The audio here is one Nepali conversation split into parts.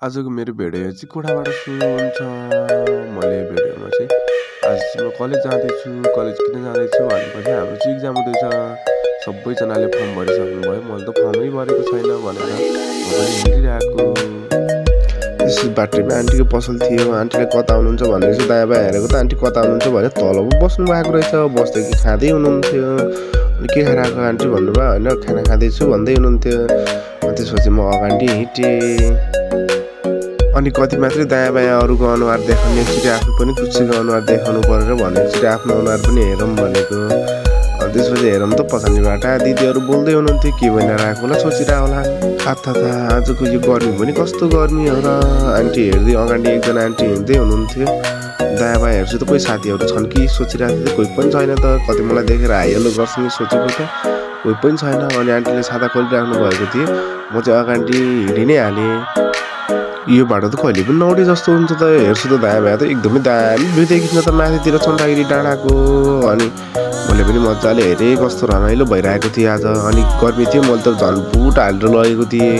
आजको मेरो भिडियो चाहिँ कोठाबाट सुरु हुन्छ। मैले भिडियोमा चाहिँ आज म कलेज जाँदैछु। कलेज किन जाँदैछु भनेपछि हाम्रो चाहिँ इक्जाम हुँदैछ। सबैजनाले फर्म भरिसक्नु भयो, मैले त फर्मै भरेको छैन भनेर म पनि हिँडिरहेको। त्यसपछि बाटोमा आन्टीको पसल थियो। आन्टीले कता हुनुहुन्छ भनेर चाहिँ दायाँ बायाँ हेरेको त आन्टी कता हुनुहुन्छ भने तल बस्नु भएको रहेछ। बस्दै कि खाँदै हुनुहुन्थ्यो। अनि के खाएर आएको आन्टी भन्नुभयो, होइन खाना खाँदैछु भन्दै हुनुहुन्थ्यो। त्यसपछि म अगाडि हिँडेँ। अनि कति मात्रै दायाँ बायाँ अरूको अनुहार देखाउने, एकचोटि आफू पनि खुसीको अनुहार देखाउनु परेर भने एकचोटि आफ्नो अनुहार पनि हेरौँ भनेको। अनि त्यसपछि हेरौँ त पछाडिबाट दिदीहरू बोल्दै हुनुहुन्थ्यो, के भइरहेको होला सोचिरहेको होला। आथा आजको यो गर्मी पनि कस्तो गर्मी हो र। आन्टी हेर्दै अगाडि एकजना आन्टी हिँड्दै हुनुहुन्थ्यो। दायाँ बायाँ हेर्छु त कोही साथीहरू छन् कि सोचिरहेको थियो, कोही पनि छैन त। कति मलाई देखेर हाइहेलो गर्छु नि सोचेको त कोही पनि छैन। अनि आन्टीले छाता खोलिराख्नु भएको थियो। म चाहिँ अगाडि हिँडि नै हालेँ। यो बाटो त कहिले पनि नौडी जस्तो हुन्छ त। हेर्छु त दायाँ बायाँ त एकदमै दामी भ्यू देखिन्छ त माथितिर चन्द्रगिरी डाँडाको। अनि मैले पनि मजाले हेरेँ कस्तो रमाइलो भइरहेको थिएँ आज। अनि गर्मी थियो, मैले त झन् बुट हालेर लगेको थिएँ।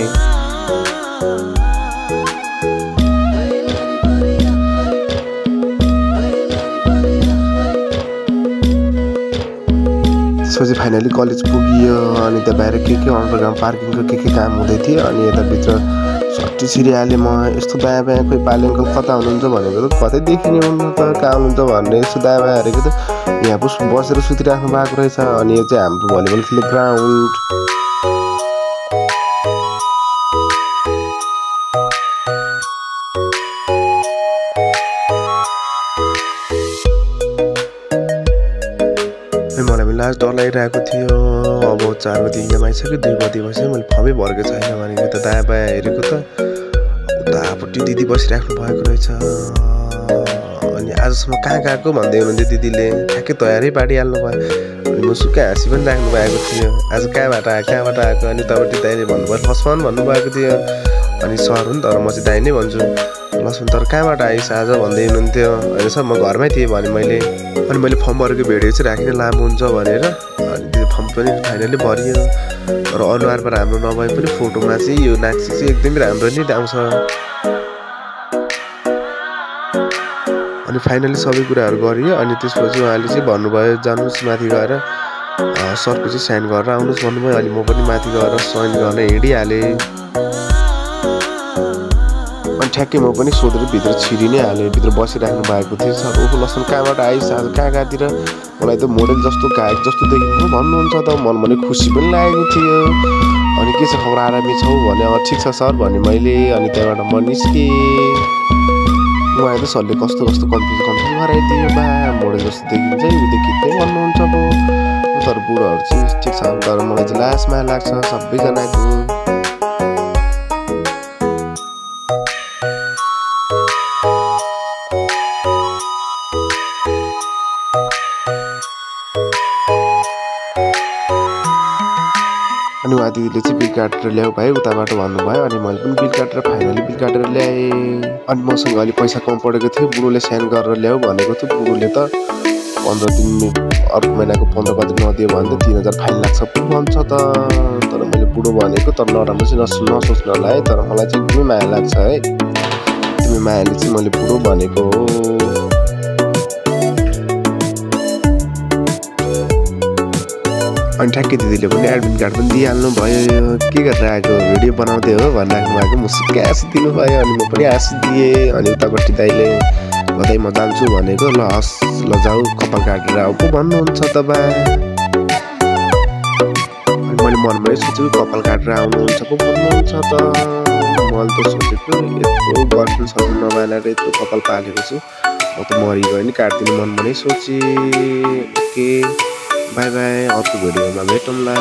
त्यसपछि फाइनली कलेज पुगियो। अनि त्यहाँ बाहिर के अन्डरग्राउन्ड पार्किङको के काम हुँदै थियो। अनि यताभित्र सट्टी छिरिहालेँ म। यस्तो दायाँ बायाँ कोही पाले अङ्कल कता हुनुहुन्छ भनेको त कतै देखिने हुनु त कहाँ हुनुहुन्छ भन्ने। यस्तो दायाँ बायाँ हेरेको त यहाँ बसेर सुतिराख्नु भएको रहेछ। अनि यो चाहिँ हाम्रो भलिबल खेल्ने ग्राउन्ड। मलाई पनि लास्ट डर लागिरहेको थियो। अब 4 बजी इक्जाम आइसक्यो, 2 बजी भइसक्यो, मैले फर्मै भरेको छैन भनेको त दायाँ बायाँ हेरेको त उतापट्टि दिदी बसिराख्नु भएको रहेछ। अनि आजसम्म कहाँ गएको भन्दै हुनुहुन्थ्यो दिदीले। ठ्याक्कै तयारै पारिहाल्नु भयो। अनि म सुक्कै हाँसी पनि राख्नु भएको थियो। आज कहाँबाट आएको अनि उतापट्टि दाइले भन्नुभयो लक्ष्मण भन्नुभएको थियो। अनि सर हुन् तर म चाहिँ दाइ नै भन्छु। लक्ष्मण तर कहाँबाट आइस आज भन्दै हुनुहुन्थ्यो। होइन सर म घरमै थिएँ भने मैले फर्म भरेको भिडियो चाहिँ राखिने लामो हुन्छ भनेर। अनि त्यो फर्म पनि फाइनली भरियो। र अनुहारमा राम्रो नभए पनि फोटोमा चाहिँ यो नाक्सी चाहिँ एकदमै राम्रो नै आउँछ। अनि फाइनली सबै कुराहरू गरियो। अनि त्यसपछि उहाँले चाहिँ भन्नुभयो जानुहोस् माथि गएर सरको चाहिँ साइन गरेर आउनुहोस् भन्नुभयो। अनि म पनि माथि गएर साइन गर्न हिँडिहालेँ। अनि ठ्याक्कै म पनि सोधेर भित्र छिरि नै हालेँ। भित्र बसिराख्नु भएको थियो। सर ओहो लक्ष्मण कहाँबाट आइस आज कहाँतिर, मलाई त मोडल जस्तो गायक जस्तो देखिन्छ भन्नुहुन्छ त। मन पनि खुसी पनि लागेको थियो। अनि के छ खबर आरामी छौ भने ठिक छ सर भने मैले। अनि त्यहाँबाट म निस्केँ। उहाँ त सरले कस्तो कन्फ्युज गराइदियो बा, मोडल जस्तो देखिन्छ यो देखिँदै भन्नुहुन्छ अब। तर बुढोहरू चाहिँ ठिक छ, तर मलाई चाहिँ लास्टमा लाग्छ सबैजनाको। अनि उहाँ दिदीले चाहिँ बिल काटेर ल्याऊ भाइ उताबाट भन्नुभयो। अनि मैले पनि बिल काटेर फाइनली बिल काटेर ल्याएँ। अनि मसँग अलि पैसा कम परेको थियो। बुढोले साइन गरेर ल्याऊ भनेको थियो। बुढोले त 15 दिन अर्को महिनाको 15 गते नदियो भने त 3000 फाइन लाग्छ भन्छ त। तर मैले बुढो भनेको तर नराम्रो चाहिँ नसोच्नु होला है। तर मलाई चाहिँ एकदमै माया लाग्छ है। तिमी मायाले चाहिँ मैले बुढो भनेको हो। अनि ठ्याक्कै दिदीले पनि एडमिट कार्ड पनि दिइहाल्नु भयो। के गरेर आएको भिडियो बनाउँदै हो भनिराख्नु भएको। म सुक्कै हाँसी दिनुभयो। अनि म पनि हाँसी दिएँ। अनि उतापट्टि दाइले कतै म जान्छु भनेको। ल हस् ल जाऊ कपाल काटेर आऊ पो भन्नुहुन्छ त बा। अनि मैले मनमै सोचेको कपाल काटेर आउनुहुन्छ पो भन्नुहुन्छ त। मैले त सोचेको यत्रो गर्लफ्रेन्ड सजिलो नभएर यत्रो कपाल पालेको छु, म त मरिगयो नि काट्दिनु मनमा नै सोचेँ। ओके बाई बाई, अर्को भिडियोमा भेटौँला।